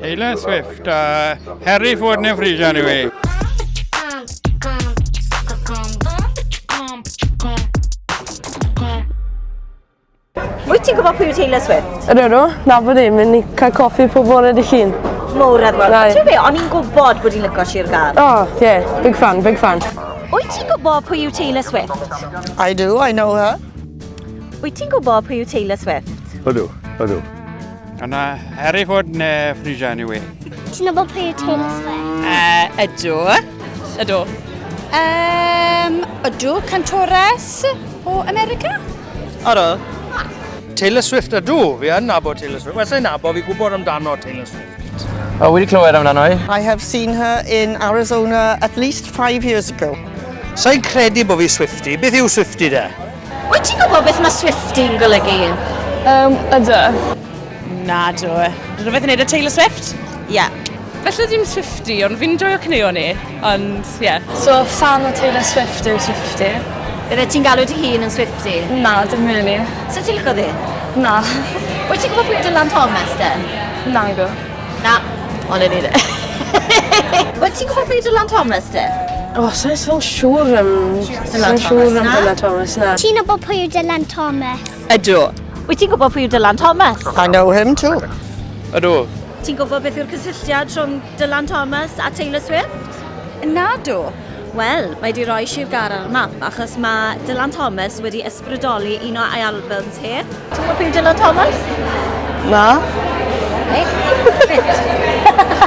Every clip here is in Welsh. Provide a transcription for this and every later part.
Taylor Swift a Harry Ford neu Frisian yw e. Wyt ti'n gwybod pwy yw Taylor Swift? Ydw, ydw. Nabod i, mynd i cael coffi pob bore dy llun. Mowr ar Nai. Ti'n be, o'n i'n gwybod bod hi'n lyco Sir Gâr. Oh, yeah, big fan, big fan. Wyt ti'n gwybod pwy yw Taylor Swift? I do, I know her. Wyt ti'n gwybod pwy yw Taylor Swift? Ydw, ydw. Yna Harry Ford neu Frisian yw e. Ti'n nabod pwy yw Taylor Swift? Ydw. Ydw. Ydw, cantores o America? Ydw. Taylor Swift ydw, fi yn nabod Taylor Swift. Wel, sa'n nabod, fi'n gwybod amdano Taylor Swift. O, wedi clywed amdano i. I have seen her in Arizona at least 5 years ago. Sa'n credu bod fi Swifty. Beth yw Swifty de? Wyt ti'n gwybod beth mae Swifty'n golygu? Ydw. Na, dw. Rhywbeth i wneud â Taylor Swift? Ie. Yeah. Felly dim Swifty, ond fi'n joio caneuon ni. Ond, ie. Yeah. So, fan o Taylor Swift yw Swifty? Bydde ti'n galw dy hun yn Swifty? Na, dim really. So ti'n licio di? Na. Wyt ti'n gwybod pwy yw Dylan Thomas de? Na, go. Na. Ond yn i de. Wyt ti'n gwybod pwy yw Dylan Thomas de? O, oh, sa'n sa'n siŵr am... Dylan Sa'n siŵr Thomas, am na? Dylan Thomas, na. Ti'n nabod pwy yw Dylan Thomas? Ydw. Wyt ti'n gwybod pwy yw Dylan Thomas? I know him too. Ydw. Ti'n gwybod beth yw'r cysylltiad rhwng Dylan Thomas a Taylor Swift? Nadw. Wel, mae di roi Sir Gâr ar y map achos mae Dylan Thomas wedi ysbrydoli un o'i albums hi. Ti'n gwybod pwy yw Dylan Thomas? Na. Reit.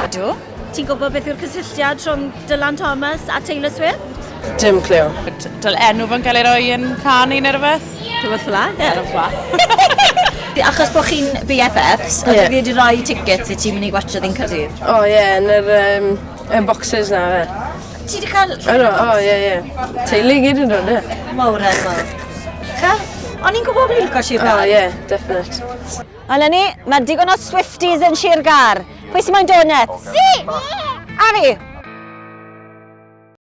Ydw. Ti'n gwybod beth yw'r cysylltiad rhwng Dylan Thomas a Taylor Swift? Dim clue. Dyl enw fo'n cael ei roi yn canu neu rhywbeth? Rhywbeth fel 'na, ie. Rhywbeth. Achos bod chi'n BFFs, yeah. Ie. Fi wedi rhoi tickets i ti'n mynd i gwatcho ddi'n Caerdydd. O, ie, yn yr y boxes na, fe. Ti wedi cael... Ydw, o, ie, ie. Teulu i gyd yn dod, ie. Mawr yn mawr. Cha? O'n i'n gwybod bod ni'n licio Sir O, Gâr. ie, definite. Wel, ni, mae digon o Swifties yn Sir Gâr. Pwy sy'n moyn donuts? Fi! A fi!